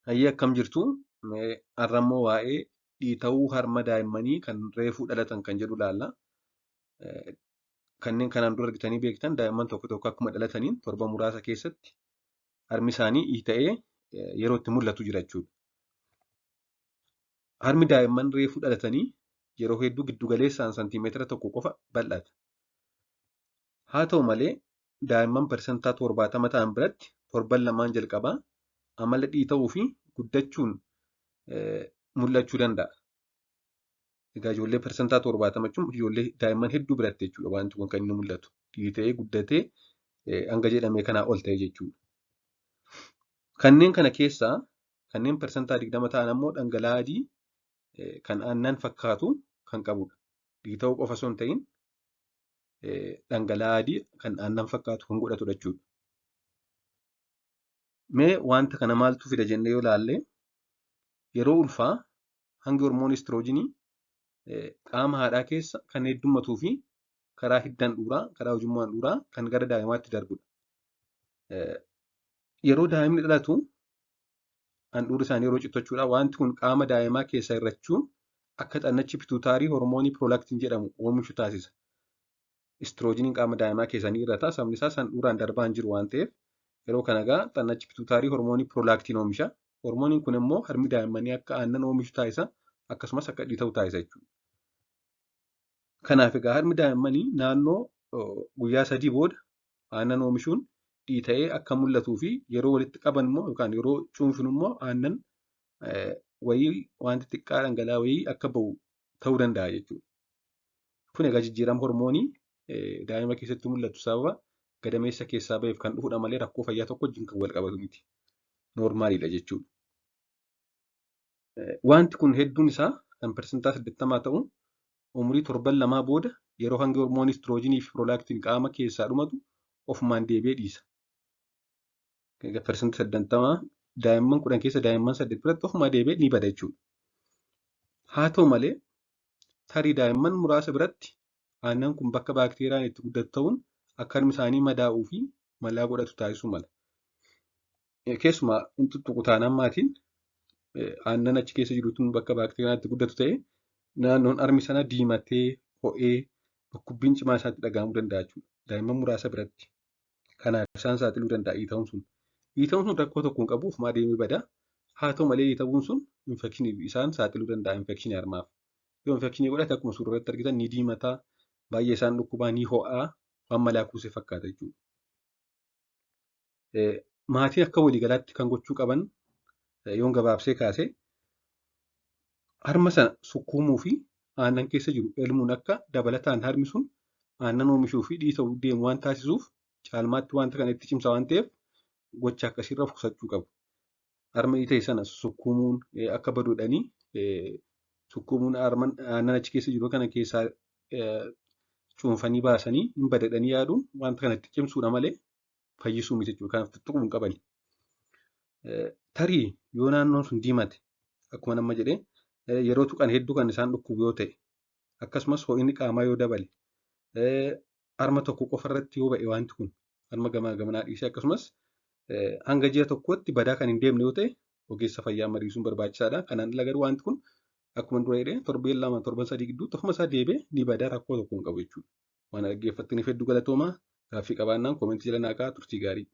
Hayyee akkam jirtu? Har'a immoo waa'ee dhiita'uu harma daa'immanii kan reefuu dhalatan kan jedhu ilaalla. Kanneen kanaan dura argitanii beektan daa'imman tokko tokko akkuma dhalataniin torba muraasa keessatti harmi isaanii dhiita'ee yeroo itti mul'atu jira jechuudha. Harmi daa'imman reefuu dhalatanii yeroo hedduu giddu galeessaan santiimeetira 1 qofa bal'ata. Haa ta'u malee daa'imman 70% ta'an biratti torban lamaan jalqabaa amala dhiita'uu fi guddachuun mul'achuu danda'a. Egaa ijoollee 70% jechuun ijoollee daa'imman hedduu biratti jechuudha wanti kun kan inni mul'atu. Dhiita'ee guddatee hanga jedhame kanaa ol ta'e jechuudha. Kanneen kana keessaa kanneen 20% ta'an ammoo dhangala'aa adii kan aannan fakkaatu kan qabudha. Dhiita'uu qofa osoo hin ta'in dhangala'aa adii kan aannan fakkaatu kan godhatudha jechuudha. Mee wanta kana maaltu fida jennee yoo ilaalle yeroo ulfaa hangi hormoonii istiroojiinii qaama haadhaa keessa kan heddummatuu fi karaa hidda handhuuraa, karaa ujummoo handhuuraa kan gara daa'imaatti darbudha. Yeroo daa'imni dhalatu handhuurri isaanii yeroo cittu jechuudha. Wanti kun qaama daa'imaa keessaa hir'achuun akka xannachi pituitaarii hormoonii piroolaktiin jedhamu oomishu taasisa. Istiroojiiniin qaama daa'imaa keessaa ni hir'ata. Sababni isaas handhuuraan darbaa hin jiru waan ta'eef yeroo kana egaa xannachi pituitaarii hormoonii piroolaktiin oomisha. Hormooniin kun immoo harmi daa'immanii akka aannan oomishu taasisa. Akkasumas akka dhiita'u taasisa jechuudha. Kanaaf egaa harmi daa'immanii naannoo guyyaa 3 booda aannan oomishuun dhiita'ee akka mul'atuu fi yeroo walitti qaban immoo yookaan yeroo cuunfinu immoo aannan wayii wanti xiqqaa dhangala'aa wayii akka ba'u ta'uu danda'a jechuudha. Kun egaa jijjiirama hormoonii daa'ima keessatti mul'atu sababa gadameessa keessaa ba'eef kan dhufudha malee rakkoo fayyaa tokko wajjin kan wal qabatu miti. Noormaaliidha jechuudha. Wanti kun hedduun isaa kan 80% ta'u umurii torban 2 booda yeroo hangi hormoonii istiroojiinii fi piroolaktiin qaama keessaa dhumatu ofumaan deebi'ee dhiisa. 80% daa'imman 10 keessa daa'imman 8 biratti ofumaa deebi'ee ni bada jechuudha. Haa ta'u malee tarii daa'imman muraasa biratti aannan kun bakka baakteeriyaan itti guddatu ta'uun akka harmi isaanii madaa'uu fi malaa godhatu taasisuu mala. Keessumaa hin tuttuqu taanaan maatiin aannan achi keessa jiru tun bakka baakteeriyaan itti guddatu ta'e naannoon harmi sana diimatee ho'ee dhukkubbiin cimaa isaatti dhaga'amuu danda'a jechuudha. Daa'imman muraasa biratti. Kanaaf isaan saaxiluu danda'a dhiita'uun sun. Dhiita'uun sun rakkoo tokko hin qabu ofumaa deemee bada. Haa ta'u malee dhiita'uun sun infekshinii isaan saaxiluu danda'a infekshinii harmaaf. Yoo infekshinii godhate akkuma suura irratti argitan ni diimataa, baay'ee isaan dhukkubaa, ni ho'aa, waan malaa kuusee fakkaata jechuudha. Maatiin akka waliigalaatti kan gochuu qaban yoon gabaabsee kaase harma sana sukkuumuu fi aannan keessa jiru elmuun akka dabalataan harmi sun aannan oomishuu fi dhiita'uu deemu waan taasisuuf caalmaatti wanta kana itti cimsa waan ta'eef gocha akkasiirra of qusachuu qabu. Harma dhiita'e sana sukkuumuun akka baduudhanii sukkuumuun aannan achi keessa jiru kana keessaa cuunfanii baasanii hin badadhanii yaaduun wanta kana itti cimsuudha malee fayyisuu miti jechuudha. Kanaaf tuttuquu hin qabani. Tarii yoo naannoon sun diimate akkuma nama jedhee yeroo tuqan hedduu kan isaan dhukkubu yoo ta'e akkasumas ho'inni qaamaa yoo dabale harma tokko qofa irratti yoo ba'e wanti kun harma gamaa gamanaa dhiisee akkasumas hanga ji'a tokkootti badaa kan hin deemne yoo ta'e ogeessa fayyaa mariisuun barbaachisaadha. Kanaan ala garuu wanti kun akkuma dura jedhee torbeen 2 torban 3 gidduutti ofuma isaa deebi'ee ni badaa rakkoo tokko hin qabu jechuudha. Waan dhaggeeffattaniif hedduu galatoomaa. Gaaffii qabaannaan koomentii jala naa kaa'aa. Turtii gaarii.